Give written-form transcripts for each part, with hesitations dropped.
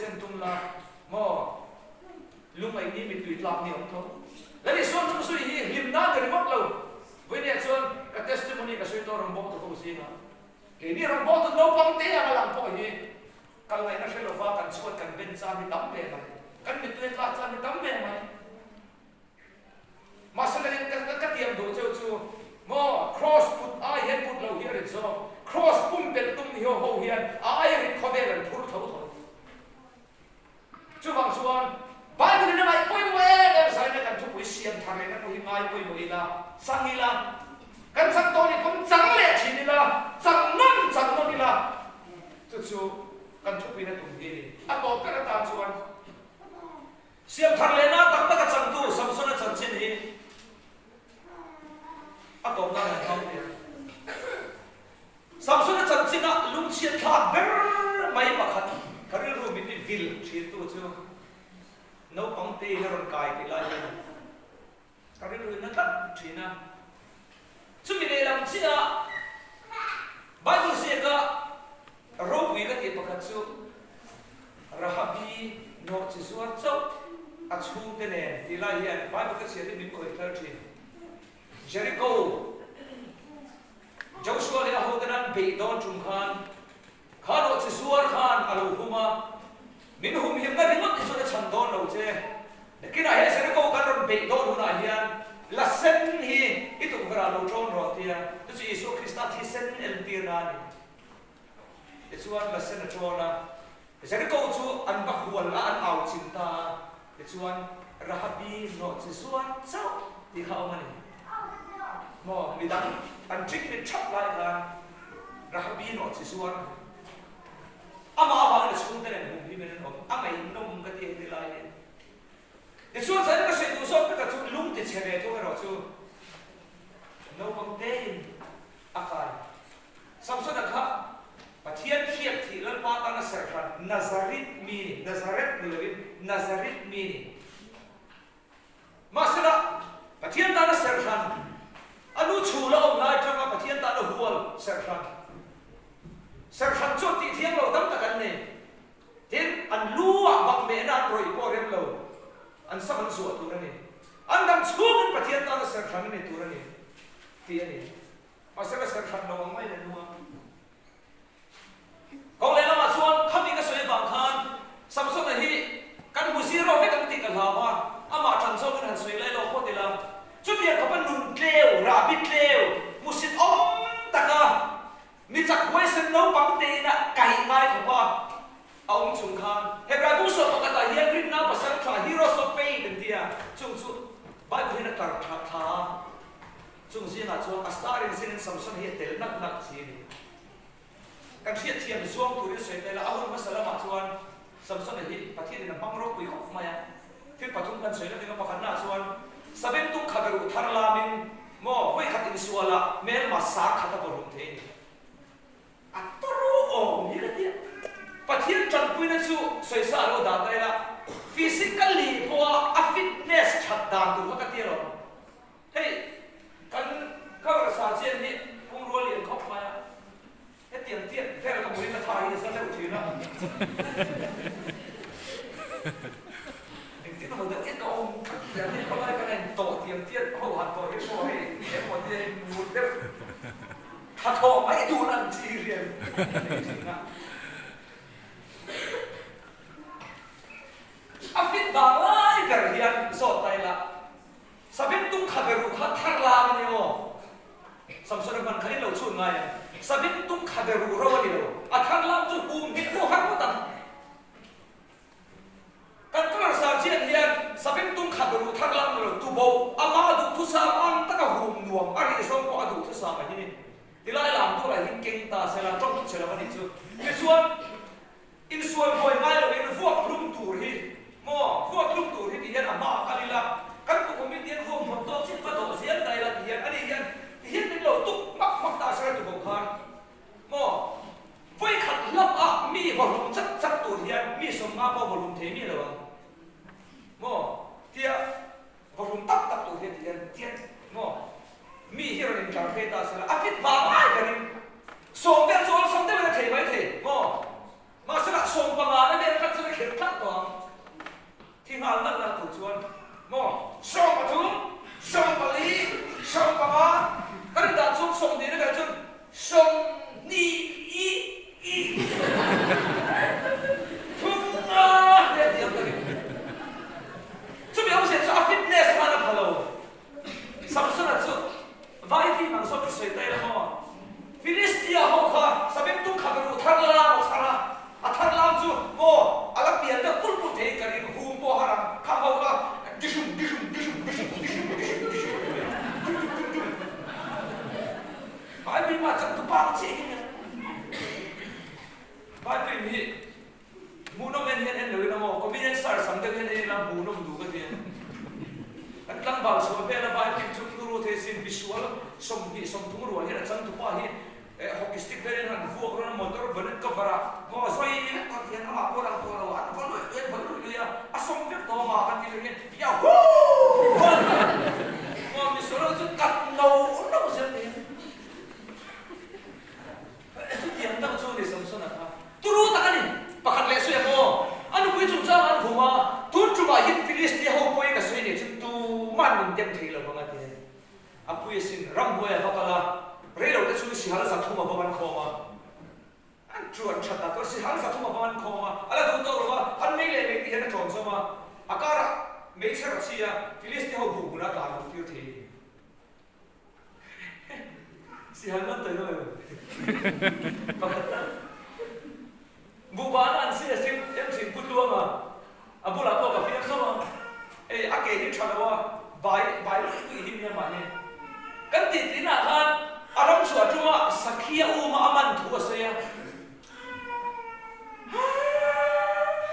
chen tum la maw? Lungngaih ni mittui tlak ni awm tho. Lal Isuan chung sawi hi hlim nan ni ringawt lo. Vawinia chuan ka testimony ka sawi tawh rawngbawltu ho zingah keini rawngbawltu naupang te anga lang pawh hi kal ngaihna hre lova kan chhuat kan ben chan hi tam ve mai. Kan mittui a tlak chan hi tam ve mai. Mahse ka ka ka tiam duh cheu chu maw Kraws put ai hian put lo hi a rit zawk. Kraws pumpelh tum hi ho hian a ai rit khawvel an phur tho tho. Chuvang chuan Bible in a ngaih pawimawh em em zaina kan thupui siam thar lehna pawh hi ngai pawimawh ila, chang ila, kan chang tawh nih pawn chang leh thin ila, chang nawn chang nawn ila, chu chu kan thupuina tum hi a ni. A tawp ber atan chuan siam thar lehna tak taka changtu Samsona chanchin hi a tawp nan han hmang teh ang. Samsona chanchinah lungchhiat thlak ber mai pakhat ka rilru min ti vil thintu chu naupang tein a rawn kai tih lai hian ka rilru in a tlat thin a. Chumi lehlam chiah Bible ziaka ropui ka tih pakhat chu Rahabi nawhchi zuar chauh a chhungte nen tih lai hian Bible ka chhiat hi min khawih thar thin. Jericho Joshua leh a hoten an beih dawn ṭum khan kha rawh chi zuar khan a lo hum a, Min humhimna ringawt hi chuan a chhan dawn lo che. Nakinah he Jericho kan rawn beih dawn hunah hian la sen hi i tukverh ah lo ṭawn rawh tia, chu chu Isua Krista thisen entirna a ni. Tichuan la sen a ṭawn a, Jericho chu an va hual a, an au chim ta a, tichuan Rahabi hnawh chi zuar chauh tih kha a awm a ni. Maw, midang an ṭing mit ṭhap lai khan Rahabi hnawh chi zuar amah avangin a chhungte nen humhim in an awm, a ngaihnawm ka ti heti lai hi. Tichuan zanin ka sawi duh zawk taka chu lung ti chhe ve thung erawh chu naupang tein a kai. Samsona kha Pathian hriat thih Lalpa tana serhran Nazarit mi ni, Nazareth ni lovin Nazarit mi ni. Mahsela, Pathian tana serhran, a nu chhul a awm lai atanga Pathian tana hual serhran, serhran chuan tih thiang lo tam tak an nei. Tin, an lu ah bak mehna an rawih pawh rem lo, an sam an zuah tur a ni. An dam chhungin Pathian tana serhran a ni tur a ni, tih a ni. Mahse ka ser hran lo ang mai le nua. Kawng lehlamah chuan khami ka sawi avang khan Samsona hi kan hmu zero vek ang tih ka hlau a, amah ṭan zawkin han sawi lai lo phawt ila. Chutiang khawpa nun tleu, rahbi tleu, hmusit awm taka mi chak huaisen naupang tein a kaih ngai khawpa a awm chung khan Hebrai bu sawh pakhatah hian rinna pasal ṭha, heroes of faith an ti a, chung chu Bible hian a tar ṭha thla a. Chung zingah chuan a star in zingin Samson hi a tel nak nak chi a ni. Kan hriatthiam zuang turin sawi ta ila, a hun hmasa lamah chuan Samson-a hi Pathianin a hmang ropui khawp mai a. Thil pathum kan sawi la ding a, pakhatnaah chuan Sabengtung kha beruh thar lamin maw vawikhat insualah hmelma sang khat a vawhlum thei a ni. A tawrh awm hi ka ti a. Pathian tanpuina chu sawisa a lo dah ta ila, physically pawha a fitness that dan tur kha ka ti alawm. Hei kan cover sa chian hi pumrua lian khawp mai a, hetiang tiat vel ka hmuhin ka tha hi a za deuh thin a, engtin emaw deuh hian ka awm tiang hi khawlai kan en tawh tiang tiat ho han tawh hi pawh hei emaw tia hi mut deuh tha thawh mai tur an chi rian nei thin a. A fit vang lai ber hian zawt ta ila. Sabengtung kha beruh kha thar lam a ni aw. Samsona hman kha in lo chhun ngai ang. Sabengtung kha beruh ro a ni lo. A thar lam chu hum hit pawh har ngawt ang. Kan colour sar chian hian sabengtung kha beruh thar lam ni lo tuboh ama duhthusam ang taka hum nuam a rih zawng pawh a duhthusam a hi ni. Tilai lam tur ah hian keng ta sela tawng chu che lo a nih chu. Tichuan. Insual buai ngai loin vuak hlum tur hi maw, vuak hlum tur hi ti hian a hma a kal ila, kan pu committee hian vuak hmuam tawk chin va dawh zel ta ila ti hian ani hian ti hian min lo tuk hmak hmak ta sir a ti bo khan maw, vawikhat hlap a mi va hlum chat chat tur hian mi sawmnga pawh va hlum thei mi lo ang maw tia va hlum tak tak tur hian ti hian tian maw mi hi rawn intlar phei ta sela a fit vang lai berin sawm vel chu awlsam deuhin a thei mai thei maw mahsela sawm panga na vel. Vai film hi hmuhnawm en hian en lo ila maw, comedian star sam deuh hian en ila hmuhnawm duh ka ti a. Kan tlangval chhuah vela vai film chu turu thei sin misual 20 30 rual hian a changtupa hi hockey stick velin han vuak rawn a, motor bonnet cover ah maw zawi vek tawh ti hian amah pawh lang tawh lo an va luih luih an va luih luih a, a sawm vek tawh amah kan ti leh hian yahoo! Maw misual ho chu kat no no zel thei a. Chutiang tak chu ni Samsona kha turu tak a ni. Pakhat leh sawi ang aw, a nupui chungchang an hum a, tun tumah hian Filistia ho pawhin a sawi nih chu tuman min dem thei lo vang a ti a ni. A pui asin, ramhnuai a va kal a, reilote chhung sihal 300 a va man khawm a, an chuan that a, chuan sihal 300 a va man khawm a, a la duh tawk lo va, an mei leh mei tih hian a ṭawn zawm a, a karah meichher a chhi a, Filistia ho buh hmunah a tlan luh tir thei a ni. Sihal man tawi lo pakhat a buhban an si a sim em thin pu tluang a a bulah pawh ka fiam zauh a hei a ke hi tha lo a bai bai luih luih hi nia mahni kan tih tih nah khan a ram chhuah tuma sakhi a um a a man thu a sawi a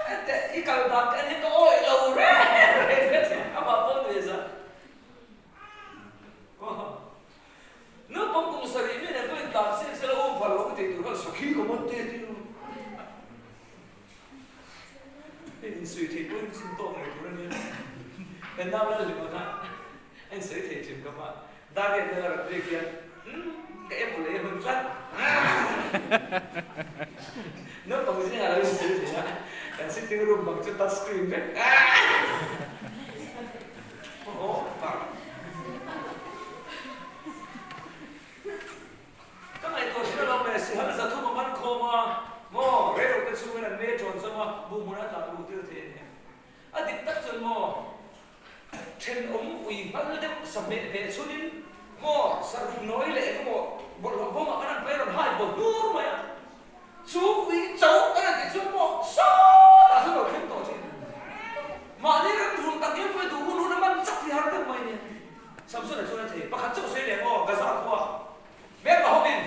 Hee i kal dan te an hian ka awih lo reng reng a ti amah pawh nuih a za. Naupang kum sarih mi nen pawhin tlan sek sela um phal lo ka tih tur khan sakhi ka man te tir a. Hei insawi thei pawhin chin tawk ngei tur a nia. Kan nau lal hlim ang kha a insawi thei thin ka hma. Daniel nen a rawn rik hian umm ka apple ei a hun tlat. Naupang zingah lo insawi thei a, kan sitting room bang chu touch screen vek. Ka ngaihtuah hria lo mai, sihal 300 a man khawm a, maw reilo te chhungin an me ṭawn zawm a, bu hmunah tlan luh tir thei a ni. A dik tak chuan maw ṭhenawm ui nghal deuh sahmeh ve chhunin maw saruk nawi leh eng emaw bawlhhlawh bawmah khan an pai rawn hai baw hnur mai a. Chu ui chauh kan han tih chu pawh sawtah chuan lo thleng tawh thin. Mahni ram rulh tak hian pawh i duh hun hun a man chak hi har deuh mai nia. Samsona chuan a thei pakhat chauh sawi leh maw Gaza khua Hmelma hovin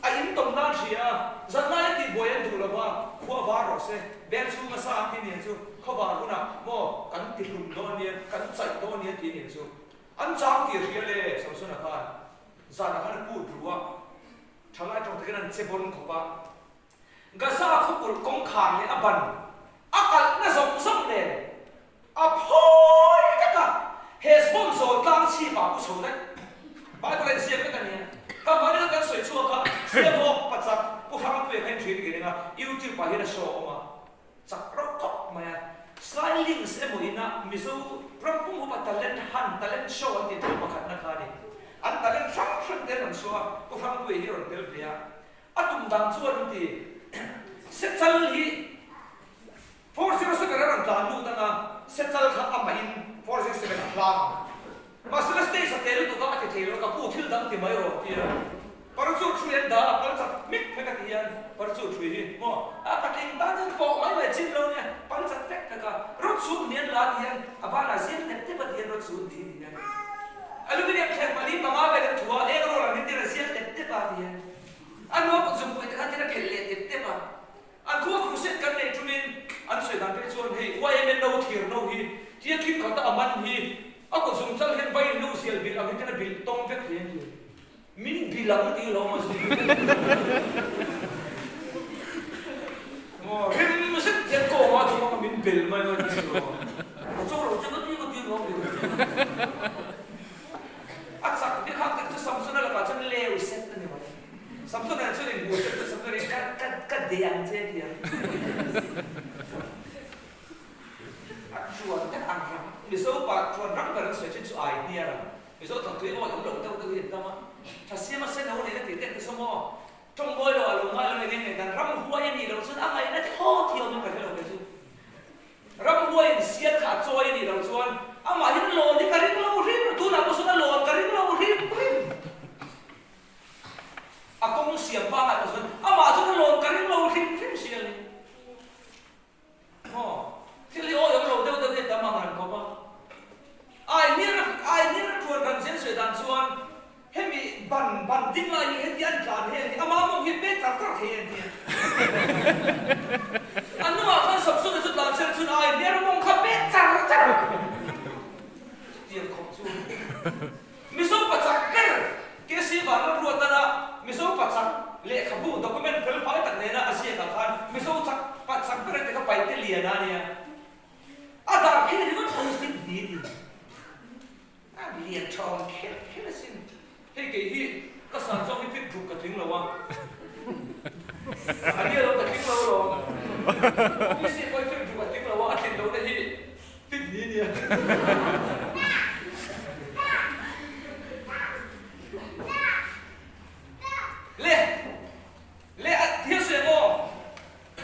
a in tawm nan hria a, zanlai a tihbuai an duh lova khua var rawh se, beng chhunga sa an ti nia chu khawvar hunah maw kan ti hlum dawn nia, kan chaih dawn nia ti nia chu an chang tih hria le Samsona khan zanah khan a put ru a. Thalai tawng takin an che bawn khawp a, Gaza khawkulh kawngkhar leh a ban a kalhna zawng zawng nen a phawi vek a, Heshbon zawl tlang chhip ah pu chho daih. Bible a inziak vek a nia. Ka hmanina kan sawi chhuak a, Siamhawk pachak Pu Hrangpuia kha in hria ka ring a, YouTube ah hian a show a awm a. Chak rauh khawp mai a. Sly Links emaw ina Mizo ram pum hupa talent hunt, talent show an tih thil pakhatna kha a ni. An talent hrang hrang te an rawn chhuah a, Pu Hrangpuia hi a rawn tel ve a. A tum dan chuan an ti, Sechal hi 407 a rawn tlan lut ang a, Sechal kha amahin 407 a hlang ang. Mahsela stage a tel lutuk a, a ti thei lo, ka pu thil dang ti mai rawh ti a, parachute hrui an dah a, pal chak hmek hmek a ti hian parachute hrui hi maw a patling tan chuan pawh mai mai chin lo nia, pal chak hmek hmek a, rod chhum ni an la ti hian a banah zir tep tep a ti hian rod chhum ti hi ti hian aluminium thleng pali panga vel an thu a, eng roll ang hi tin a zial tep tep a ti hian a nuam kut zungpui te khan tin a phelh leh tep tep a. An khua crusade kan neih ṭumin an sawi dan phei chuan hei YMA no thir no hi tia khim khata a man hi a kut zung chal hian vai in no zial bilh ang hi ten a bilh tawng vek hle a ti. Min bilh ang ti lo maw si. Maw rim zet hian kawng a thawk a min bel mai mai ti si lo. Ka chaw lo che ka ti ka ti lo mi. A chak bik hak tak chu Samsona lakah chuan leu set a ni mai. Samsona chuan in hmuh chet chu Samsona in ka ka ka deh ang che ti a. A chuan tak ang ram Mizo pa chuan ram ber an sawi thin chu ai hniar ang. Mizo thawntui awi awm lo deuh deuh hi an tam a. Thasiama seno neih na tih te an ti saw maw? Tawngbawi lo a lo ngai lo eng eng dan ram huai a nih loh chuan a ngaihna thlawt hi awm in ka hre lo kei chu. Ramhuai in sial kha a chawi a nih loh chuan amah hian lawn hi ka ring lo hrim, tunah pawh sawn a lawn ka ring lo hrim hrim. A kawng siam pangai pawh chuan amah chuan a lawn ka ring lo hrim hrim si a ni. Maw? Thil hi awi awm lo deuh deuh hi a tam ang reng khawp a. Ai hniar ai hniar a thuan ran zel sawi dan chuan hemi ban ban ding lai hi heti an tlan hel hi ama mawng hi a pek char char thei a ni. kha paite lian a nia. A dar phei ringawt pawh hi fit hnih a ti. A lian tha awm kher kher asin. Hei kei hi ka san zawng hi fit ruk ka tling lo a. A nia lo ka tling lo alawm. OBC pawh hi fit ruk a tling lo a, a tlin lohna hi fit hnih a nia. Le le a thil sawi maw?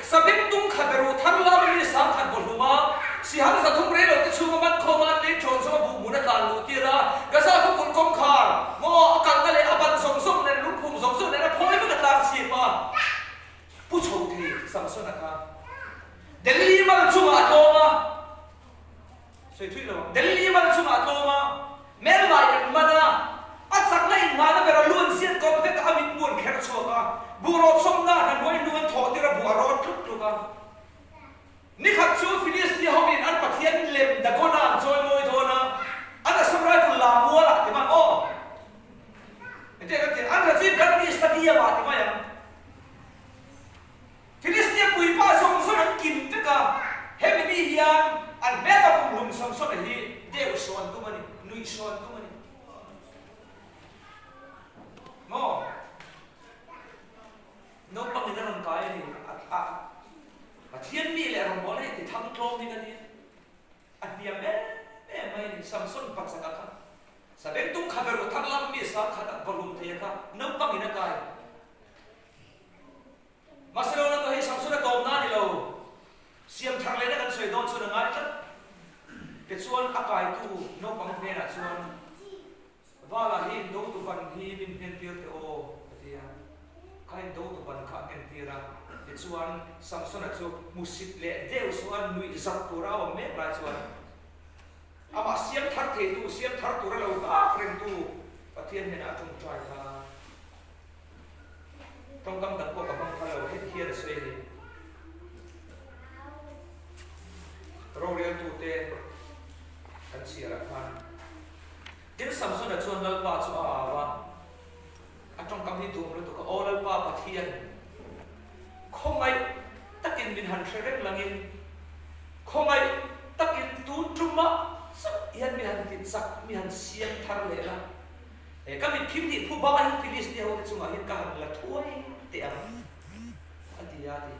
Sabim tum khat a ruh thar lam mi 10,000 vaw hlum a, sihang 300 rei lo te chhunga man khawm a lei ṭhawn zawng a buh hmun a tlan luh tir a, Gaza khaw kulh kawngkhar, maw, a kalna leh a ban zawng zawng nen lungphum zawng zawng nen a phawi vek a tlang chhip a, pu chho thei Samsona kha Delhi mal chungah a tlawm a. Sawi thui lo ang. Delhi mal chungah a tlawm a, Melmai an man a, a chakna inhmahna ber a lu an ziat kawp vek a, a mitmu an kher chhuak a, buh rawt sawmna hna hnuai hnung an thawh tir a, buh a rawt tluk tluk a. Nikhat chu Philistia hovin an pathian lem Dagona an chawi mawi dawn a, an Assam Rifle lam mualah ti mai aw. Engtiang kan ti? An Rajiv Gandhi Stadium-ah ti mai ang. Filistia puipa zawng zawng an kim vek a, hemi ni hian an hmelma kumhlum Samsona hi deuh sawn tum a ni, nuih sawn tum a ni. Maw? Naupangin a rawn kai a ni, a Pathian mi leh rawngbawlna hi ti thang tlawm hi ka nia. A hniam em em mai a ni, Samson pachaka kha. Sabengtung kha ber thar lam mi 10,000 a vawhlum thei a kha, naupangin a kai. Mahse lo na hei Samson a tawp na a ni lo. Siam thar lehna kan sawi dawn chuan a ngai tlat. Tichuan a kaitu naupang hnenah chuan, Vala hi indo tu ban hi min hnentir teh aw, a ti a. Kha indo tu ban kha a hnentir a. Tichuan Samsona chu hmusit leh deuh chuan nuih zak tura a awm mek lai chuan amah siam thar theitu, siam thar tura lo nghak rengtu Pathian hnenah a tawngtai kha. Tawngkam dang pawh ka hmang phal lo, heti hian a sawi a ni. Roreltute kan chhiarah khan Tin Samsona chuan Lalpa chu a au a, a tawngkam hi duhawm lutuk a, Aw Lalpa Pathian, khawngaih takin min han hre reng langin, khawngaih takin tun tumah chauh hian mi han ti chak, mi han siam thar leh la. He ka mitphim nih phu banga hi Philistia hote chungah hian ka han la thuai teh ang, a ti a ti.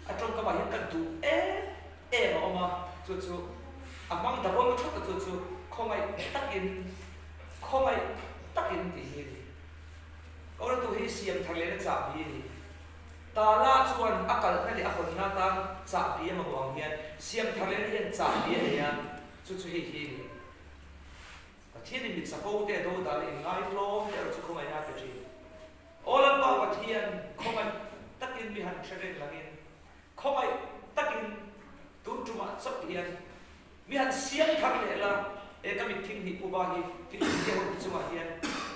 A tawngkamah hian ka duh em em a awm a, chu chu a hmang double thawt a, chu chu khawngaih takin, khawngaih takin tih hi a ni. Kawnatu hi siam thar lehna chahbi a ni. Tala chuan a kalhna leh a hawnna atan chahbi a mamawh ang hian siam thar lehna hian chahbi a nei a, chu chu hei hi a ni. Pathianin mi chapo te a do dan a inngai tlawm te erawh chu khawngaihna a pe thin. Aw Lalpa Pathian, khawngaih takin mi han hre reng langin, khawngaih takin tun tumah chauh hian mi han siam thar leh la, he ka mitthing hnih puba hi Filistia ho te chungah hian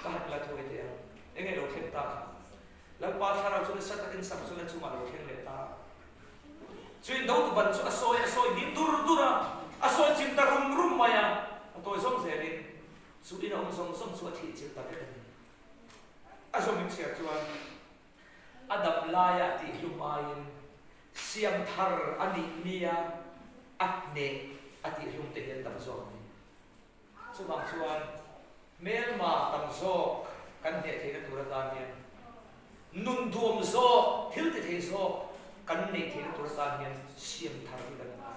ka han la thuai teh ang. Enge lo thleng ta kha? Lalpa thlarau chu nasa takin Samsona chungah lo thleng leh ta. Chu in dotu ban chu a sawi a sawi hnim dur dur a, a sawi chim ta rum rum mai a, a tawi zawng zelin chu in a awm zawng zawng chu a thih chilh ta vek a ni. A zawm in chhiar chuan a dam laia tihhlum aiin siam thar a nih nia a hneh a tihhlum te hian tam zawk a ni. Chuvang chuan hmelma tam zawk kan hneh theihna tur atan hian nun duam zawk, thil ti thei zawk kan neih theihna tur atan hian siam thar hi kan ngai.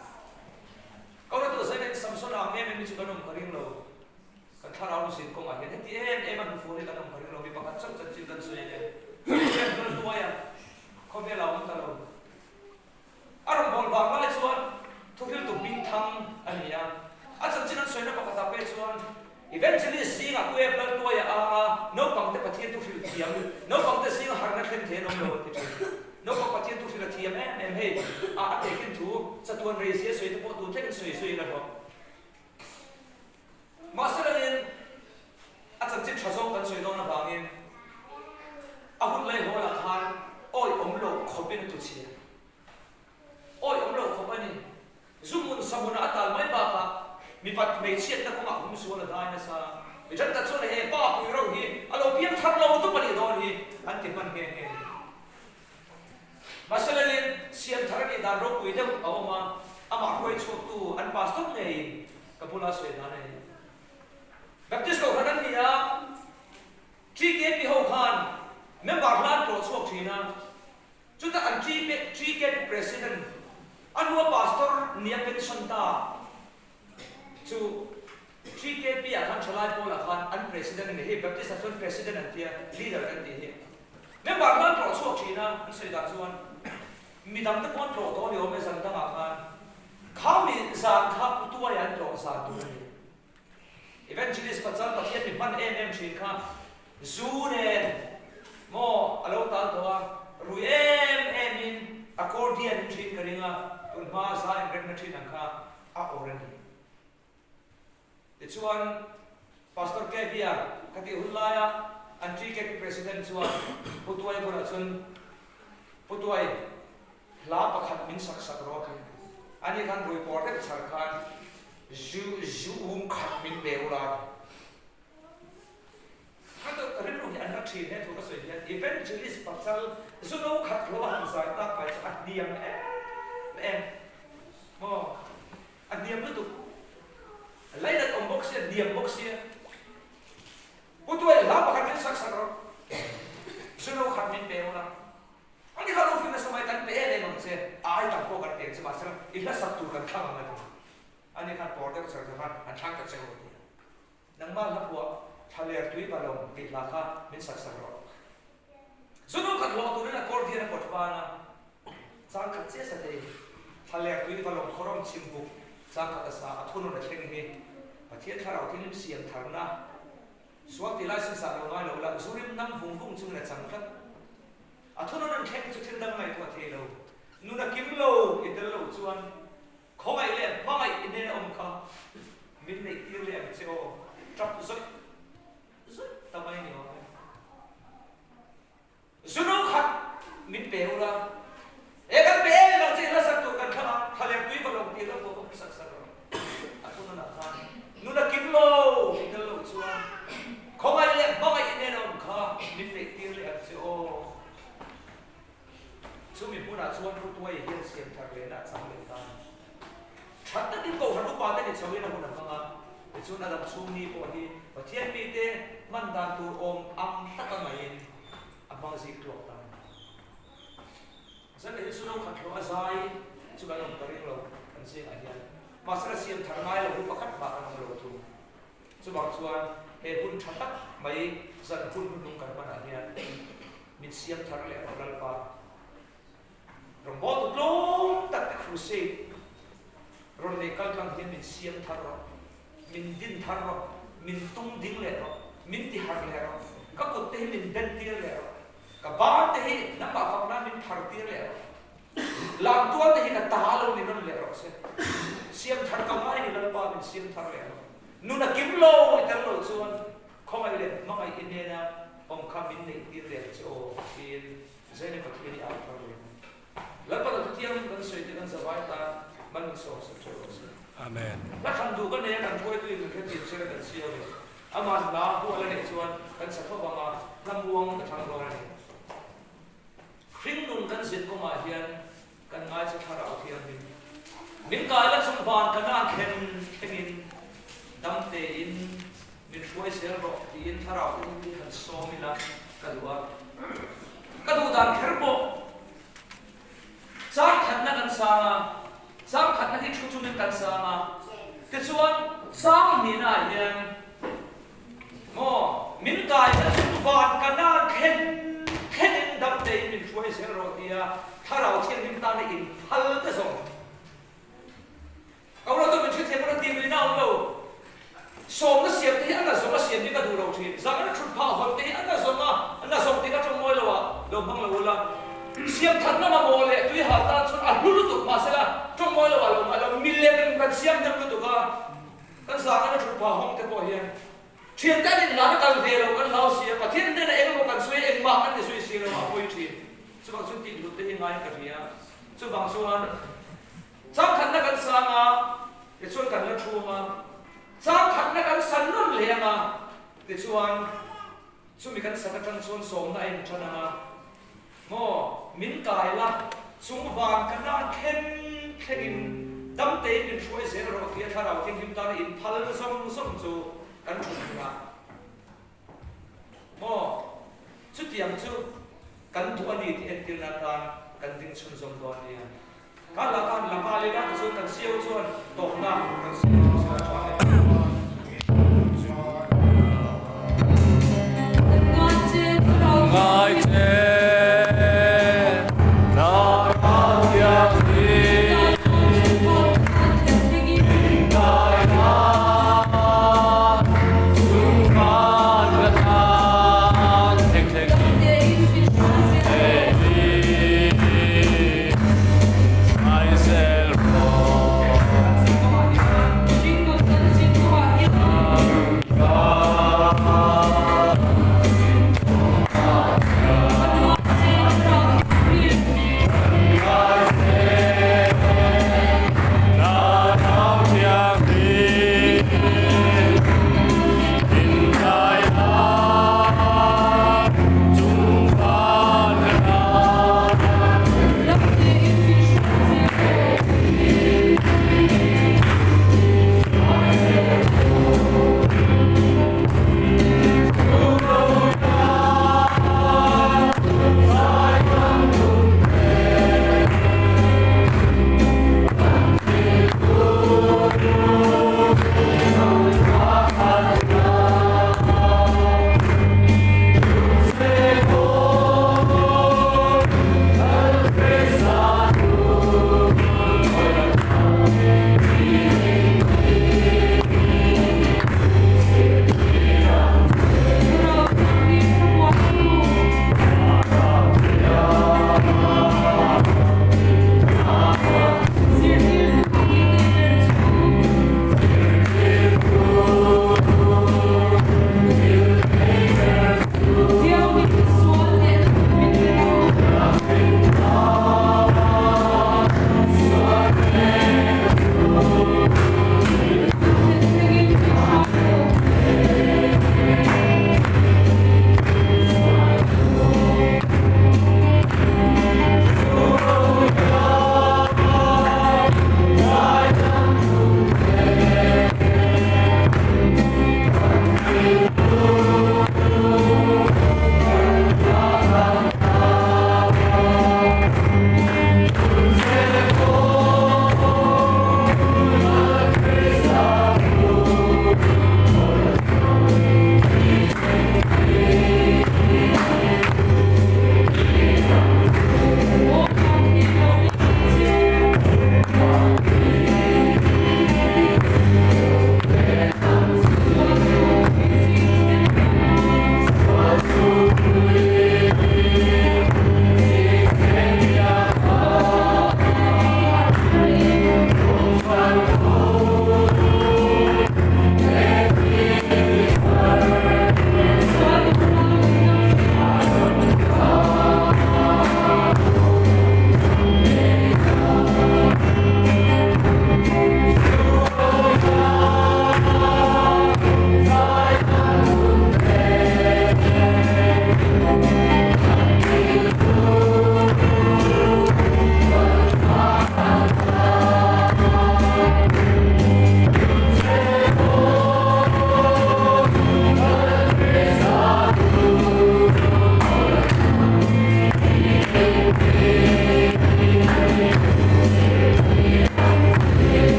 Kawnatu Zainen Samsona ang em em hi chu kan awm ka ring lo. Kan thlarau nu zin kawngah hian heti em em a hnufual hi kan awm ka ring lo. Mi pakhat chauh chanchin kan sawi ania. Khawvel hnuai hnuaia khawvel a awm ta lo. A rawn bawl vang lai chuan thuhriltu hmingthang a ni a. A chanchin an sawina pakhatah pawh chuan Evangelist zingah Pu Ep Laltuaia a ang a, naupangte Pathian thuhrilh thiam, naupangte zinga harhna thlen thei an awm lo an ti thin. Naupang Pathian thuhrilh a thiam em em hei a a tehkhin thu chatuan reizia sawi te pawh tun thlengin sawi zui la hlawh. Mahse langin a chanchin tha zawk kan sawi dawn avangin a hun lai hawlah khan awi awm lo khawpin a tuchhia. Awi awm lo khawp a ni. Zu hmun sa hmunah a tal mai bakah mipat hmeichhiatna kawngah hum sual a dai nasa. Mi thenkhat chuan he pa pui reuh hi a lo piang thar lo dup a nih dawn hi an ti hman nghe nghe. Mahse lalin siam thar a nih dan. dan ropui deuh a awm a, amah hruai chhuaktu an pastor ngeiin ka bula sawi dan a ni. Baptist Kohhran an ni a, TKP ho khan member hla an tlawh chhuak thin a, chutah an TKP President, a hnua pastor nia pension ta chu TKP ah khan thalai pawlah khan an President a ni. Hei Baptist ah chuan President an tia, Leader kan tih hi. Member hla an tlawh chhuak thin a, an sawi dan chuan midang te pawh an tlawh tawh a ni awm e zan dangah khan. Kha mi zan kha Putuaia an tlawh zan tur a ni. Evangelist Pachal Pathian mi hman em em thin kha zu nen maw a lo tal tawh a, rui em em in accordion in thin ka ring a, tun hma za inremna thin ang kha a awr a ni. Tichuan Pastor Kevia ka tih hun laia an TKP President chuan Pu Tuai bulah chuan Pu Tuai, Hla pakhat min sak sak rawh a ti. Ani khan rui pawr deuh chhar khan zu zu um khat min pe ula a ti. Kha chu ka rilru hi an la thin he thu ka sawi hian Evangelist Pachal zu no khat hlawh a han zai tak mai chu a hniam em em maw a hniam lutuk. Lainat awm bawk sia hniam bawk sia. Pu Tuai hla pakhat min sak sak rawh zu no khat min pe ula. A ni kha lo fing nasa mai, kan pe em em ang che, a ai tam pawh kan pe ang che, mahse i hla sak tur kan thlang ang a ti. A ni khan pawr deuh char char khan an thlang ta che u a ti a. Nangmah hla phuah Thlaler tui va lawm tih hla kha min sak sak rawh. Zunu khat hlawh turin accordion a pawt van a, chang khat chiah sa thei. Thlaler tui va lawm khawrawm chhim buk chang khat a sa, a thunawn a thleng hi Pathian thlarau thilhlim siam tharna Sual ti lai sinsah lo ngai lo la, zu rim nam vung vung chungin a chang tlat. A thunawn an thleng chu thil dang ngaihtuah thei lo. Nun a kim lo i tel lo chuan khawngaih leh hmangaih i hnena awm kha min neih tir leh ang che aw, tap zawih zawih ta mai ni awm e. Zu no khat min pe ula, e kan pe em ang che i hla sak tur kan thlang a, thlaler tui va lo tih lo pawh ka sak sak rawh. A thununah khan nun a kim lo i tel lo chuan khawngaih leh hmangaih i nen a awm kha min neih tir leh ang che aw. Chumi hmunah chuan Pu Tuai hian siam thar lehna a chang leh ta a ni. Tha takin Kohhran upa te ni chhoin a hun a hmang a, tichuan a dam chhung ni pawh hi Pathian mite hman dan tur awm ang taka ngaiin a hmang zik tluak ta a ni. Zan leh hi chu no khat hlawh a zai chu kan awm ka ring lo kan zingah hian. Mahse la siam thar ngai lo hi pakhat mah kan awm lo thung. Chuvang chuan he hun tha tak mai zan hun hnuhnung kan hmanah hian min siam thar leh rawh Lalpa. Rawngbawltu tlawm tak te crusade rawn nei kal tlang hian min siam thar rawh, min din thar rawh, min tung ding leh rawh, min ti harh leh rawh, ka kut te hi min ben tir leh rawh, ka ban te hi nangmah fak nan min phar tir leh rawh, lamtual te hi ka ta lo ni rawn leh rawh se. Siam thar ka ngai ni Lalpa min siam thar leh rawh. Nun a kim lo i tel lo chuan khawngaih leh hmangaih i hnena awm kha min neih tir leh ang che aw tiin Zaina Pathian i au thar leh ang. Lalpa lo thuthiangin kan sawi te kan zavai tan man min sawm sak teuh rawh se. Amen. Hla thlan duh ka nei a kan hruaitu in min hrethiam sir a kan siam e. Aman hla hual a neih chuan kan sa tho vang a, hla muang ka thlang dawn a ni. Hringnun kan zin kawngah hian kan ngaithla thlarau thianghlim. Min kai la chung van ka nan thlen thlengin dam tein min hruai zel rawh tiin thlarau thianghlim hi han sawm ila ka duh a. Ka duh dan kher pawh chang khatna kan sang a, chang khatna hi thu chungin kan sang a, tichuan chang hnihnaah hian Maw, min kai na chung van ka nan thlen thlenin dam tein min hruai zel rawh tia Thlarau Thianghlim tana in phal te zawng. Ka ula chu min hrethiam pawn a ti lui na awm lo. Sawmna siam te hi a na zawng a siam hi ka duh lo thin. Zangana thut phah hawn te hi a na zawng a, a na zawng tih ka tawng mawi lo ah lo hmang lo ula. Siam thatna mamawh leh tui hal tan chuan a hlu lutuk mahsela tawng mawi lo ah lo hmang lo. Milem kan siam deuh lutuk a. Kan zangana thut phah hawng te pawh hian thiante an inhlan a kal ve lo kan hlau si a, Pathian hnena eng emaw kan sawi engmah kan ni zui si lo a pawi thin. Chuvang chuan tih hlut te hi ngaiin ka hria. Chuvang chuan changkhatna kan sang a, tichuan kan la thum a, changkhatna kan san nawn leh ang a, tichuan chumi kan sak atang chuan sawmna a intan ang a, maw min kai la chung van ka nan thlen. thlengin dam tein min hruai zel rawh tia Thlarau Thianghlim tana inphal zawng zawng chu kan thut hunah maw chutiang chu kan duh a ni tih entirna atan kan ding chhunzawm dawn nia. Kan la khan la nghal ila tichuan kan siau chuan tawpna kan siam thung sila tha hle mai. Ngai che Thlarau Thianghlim Inkai la Chungfan ka tan Thleng thleng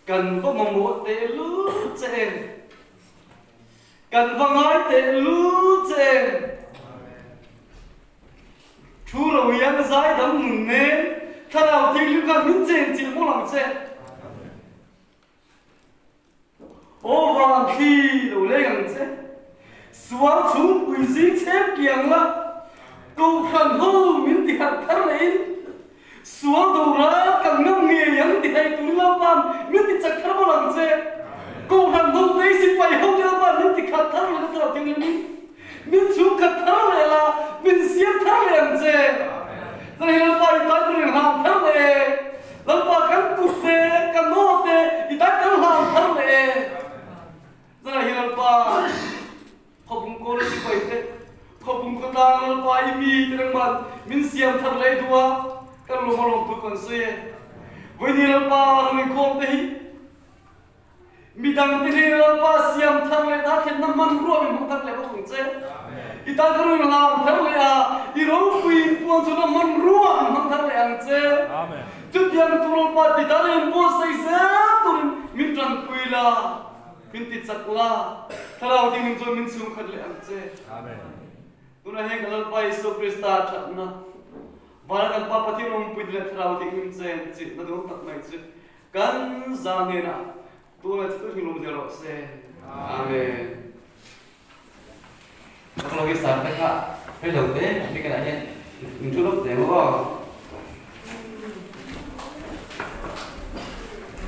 Kan va mamawh tehlul che em? Kan va ngai tehlul che em? Thu ro hian zaidam nun nen Thlarau Thianghlim khan min chenchilh mawlh ang che. Aw van thli lo leng ang che. Sual chhungpui zing chhem kiang la, Kohhran ho min ti harh thar leh in, Sual do ral kan ngam ngei ang ti thei turin Lalpa'n min ti chak thar bawlh ang che. Kohhran ho te sipai ho te Lalpa'n min ti khat thar leh na thar thianghlim in, min chhungkhat thar leh la, min siam thar leh ang che. Chuan hei Lalpa i tan ring hlang thar leh e, Lalpa kan kut te, kan aw te i tan kan hlang thar leh e. Zanah hi Lalpa khawpung kawl sipai te, khawpung khawtlang Lalpa i mi te nangmah min siam thar leh duh a, kan lawm a lawm thu kan sawi e. Vawiini Lalpa ram inkhawm te hi midang te hnena Lalpa siam thar leh ta thlenna hmanrua min hmang thar leh bawk ang che. I tan ka rawn lam thar leh a, i ropui inpuan chhuna hmanrua min hmang thar leh ang che. Chutiang tur Lalpa ti tan a inbuatsaih zel turin min tanpui la. Min ti chak la, Thlarau dingin chuan min chhungkhat leh ang che. Tunah hian ka Lalpa Isua Krista thatna, vana kan Pa Pathian awmpui leh Thlarau dingin chen chilhna duhawm tak mai chu kan zan hnenah tunah chu tun lawm zel rawh se. Amen. Ka lo hi sar te kha hei lo te mi kanah hian in thu lawk teh maw.